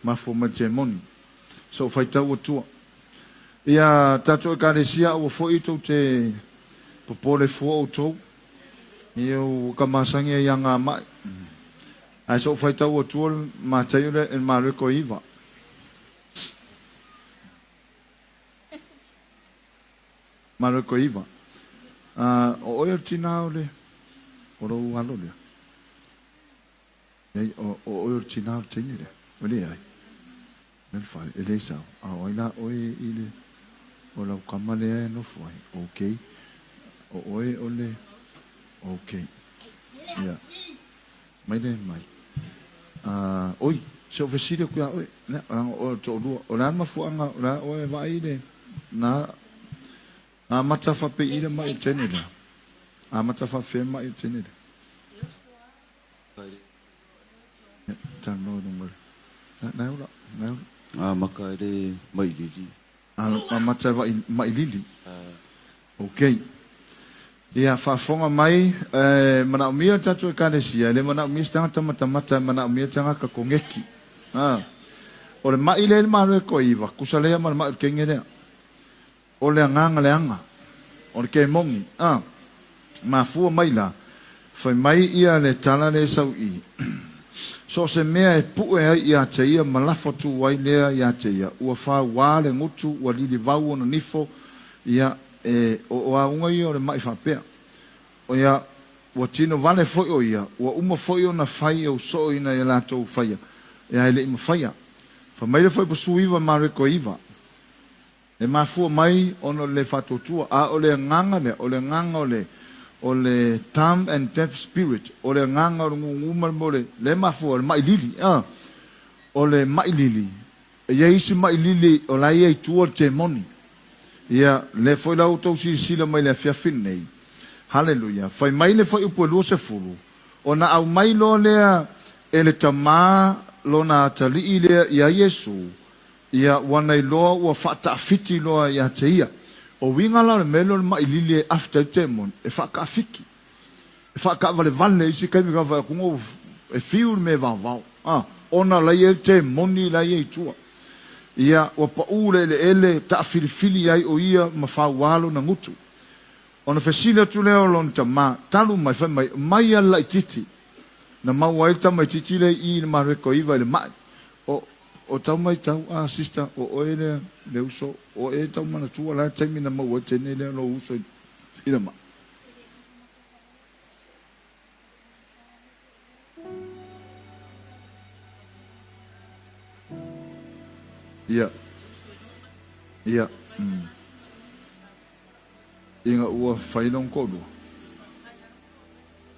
Mafua mai le temoni. Sa ou faitau atua. Ia tatou Ekalesia aua foi tou te popole fua outou. Ia ua ka masani ai ia ngamai. Ae sa ou faitau atua le Mataio lea e le Mareko e 9. Mareko e 9. O oe o le tina o le o lou alo lea. Leai, o oe o le tina o le teine lea. Ua leai. Le fale, e le sao. A o ai la oe i le o lau kama lea e nofo ai? Ok. O oe o le Ok. Ia. Mai le mai. Uh, oi, se o fesili aku iā oe. Lea, leaga o oe o le toalua. O le a le mafuaaga o le a oe e vaai i le na amata faapei i le mai o le teine lea? Amata faafefea mai o le teine lea? Talanoa i luga o le. Na ola, na ola. Amata i le mailili. Amata i mailili. Ok. Ia, faafofoga mai, e manaomia le tatou Ekalesia, e le manaomia se tagata matamata, e manaomia le tagata koneki. O le ma'i lea i le Malo e toaiva, tusa lea ma le ma'i o le kenge lea. O le agaga leaga, o le kemoni, a mafua mai la, fai mai ia le tala lea e sau i i, So o se mea e pu'e ai ia te ia ma lafo atu ai lea ia te ia, ua fauā le gutu, ua lilivau ona nifo, ia, e, o, o auga ia o le ma'i faapea. O ia, ua tino vale foi o ia, ua uma foi ona fai e usoo ina ia latou faia, ia e le i mafaia. Fai mai le Fuaipasu 9 Mareko 9. E mafua mai ona o le le faatuatua, a o le agaga lea, o le agaga o le, o le dumb and deaf spirit, o le agaga o le gugu ma le mea o le, lea e mafua, o le ma'i lili, a. O le ma'i lili, e i ai isi ma'i lili o la e i ai i tua le temoni. Ia, lea foi la ua outou silasila mai i le afiafi lenei. Haleluia! Fai mai le fuaiupu e 20, ona aumai loa lea e le Tama lona atalii lea iā Iesu, Ia, ua na iloa ua faataafiti loa ia te ia. O uiga la o le mea lea o le ma'i lili e after ai le temoni, e faataafiki. E faataavalevale isi taimi ka fai atu ua e fiu le mea e vaovao, a, ona la i ai le temoni la i ai i tua. Ia, ua pau le eleele, taafilifili ai o ia ma fauā lona gutu. Ona fesili atu lea o lona tama, talu mai, fai mai, mai a le laitiiti. Na maua ai le tamaitiiti lea i i le Mareko 9 i le ma'i. O, o tau maitau, a sister, o oe lea, le uso, o e tau manatua la le taimi na maua ai le teine lea lou uso i le ma'i. Ia. Ia. Mm. Ina ua fai lona toalua.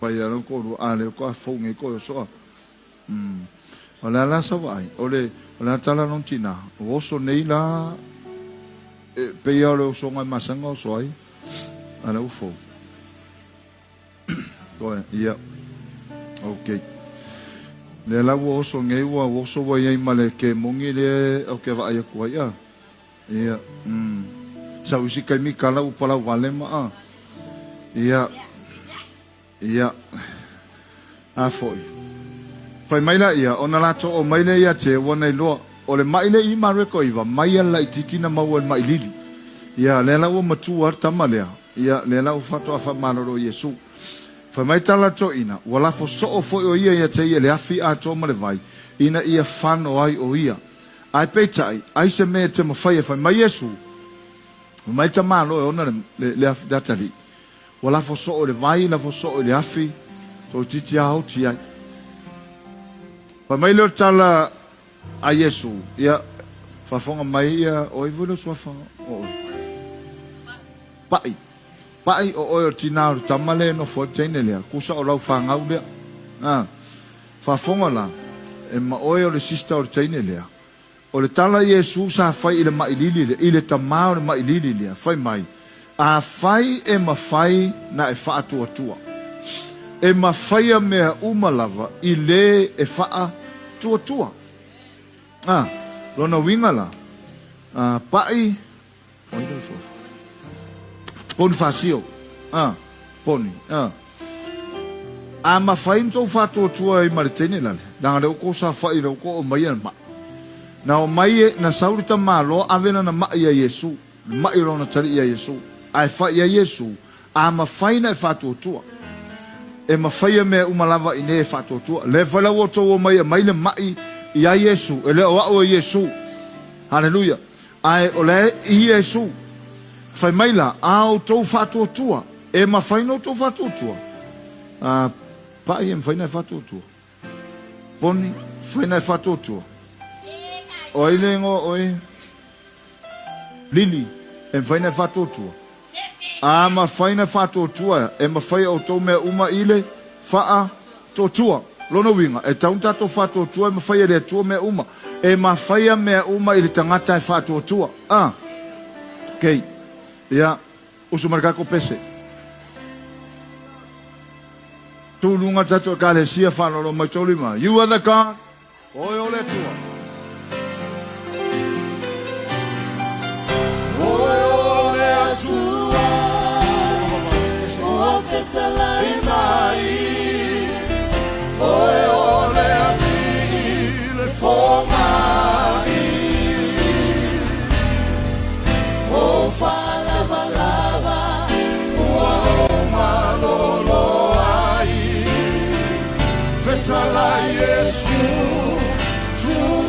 Fai lona toalua, a lea faatoa fou nei toe oso a. Mm. O le a la sau vaai, o le, o le a tala lona tina, o oso nei la, e, pei lava o le osoga e masani ona oso ai, a lea ua fou. Toe, ia. Ok. Lea la ua oso nei, ua oso ua i ai ma le kemoni lea ou te vaai atu ai, a. Ia, mm. Sau isi taimi kala ua palau vale ma a. Ia. Ia. A foi. Fai mai la ia, ona latou o mai lea ia te, ua na iloa, o le ma'i le i Mareko 9, mai a le laitiiti na maua e le ma'i lili. Ia, lea la ua matua le tama lea. Ia, lea la ua faatoa faamalolo Iesu. Fai mai tala toeaina, ua lafo soo foi o ia ia te ia le afi atoa ma le vai, ina ia fano ai o ia. Ae peitai, ai se mea e te mafai e fai mai Iesu, fai mai tamalo e ona le, le, le, le atalii, ua lafo soo i le vai, lafo soo i le afi, toeitiiti a oti ai. Fai mai lea o le tala a Iesu, ia, faafofoga mai ia, o ai foi lou suafa o oe? Paʻi. Paʻi, o oe o le tinā o le tama lea e nofo ai le teine lea, kusa o lau fanau lea. A, faafofoga la, e ma oe o le sister o le teine lea. O le tala a Iesu sa fai i le maʻi lili lea, i le tamā o le maʻi lili lea, fai mai, Afai e mafai na e faatuatua. E mafaia mea uma lava i lē e faatuatua. A, lona uiga la, a, paʻi, O ai lou suafa? Ponifasio. A, Poni. A. A mafai ona tou faatuatua ai ma le teine lale, leaga lea ua tou saofai, lea ua tou aumaia le mai. Na omai e, na sau le tamaloa ave lana ma'i ia Iesu, le ma'i o lona talii ia Iesu, ae fai i ai Iesu, A mafai na e faatuatua. E mafaia mea uma lava i ne e faatuatua. Le fai la ua outou omai e aumai le ma'i ia Iesu, e le o a'u e Iesu. Haleluia! Ae o la e i Iesu. Fai mai la, A outou faatuatua, e mafai na outou faatuatua. A, pa'i e mafai na e faatuatua. Poni, fai na e faatuatua. O ai le igoa o oe? Lili, e mafai na e faatuatua. A mafai na faatuatua, e mafai e outou mea uma i le faatuatua. Lona uiga, e tatau ona tatou faatuatua e mafai e le Atua mea uma. E mafaia mea uma i le tagata e faatuatua. A. Okay. Ia, usu mai le tatou pese. Tu luga le tatou Ekalesia faaaloalo mai tou lima. You are the God. Oe o le Atua. Oe o le Atua, ua fetalai mai. Oe o le Alii, le Fomai. O faalavalava, ua ou malolo ai. Fetalai Iesu, tu.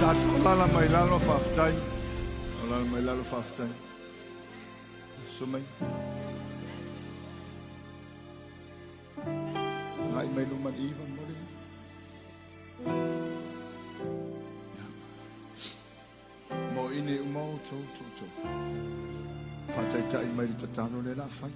Tatou alaala mai lalo, faafetai. Alaala mai lalo, faafetai. Susu mai. Agai mai luma i iva mo le. Mo ine uma o tou tou tou. Faataitai mai le tatalo le la fai.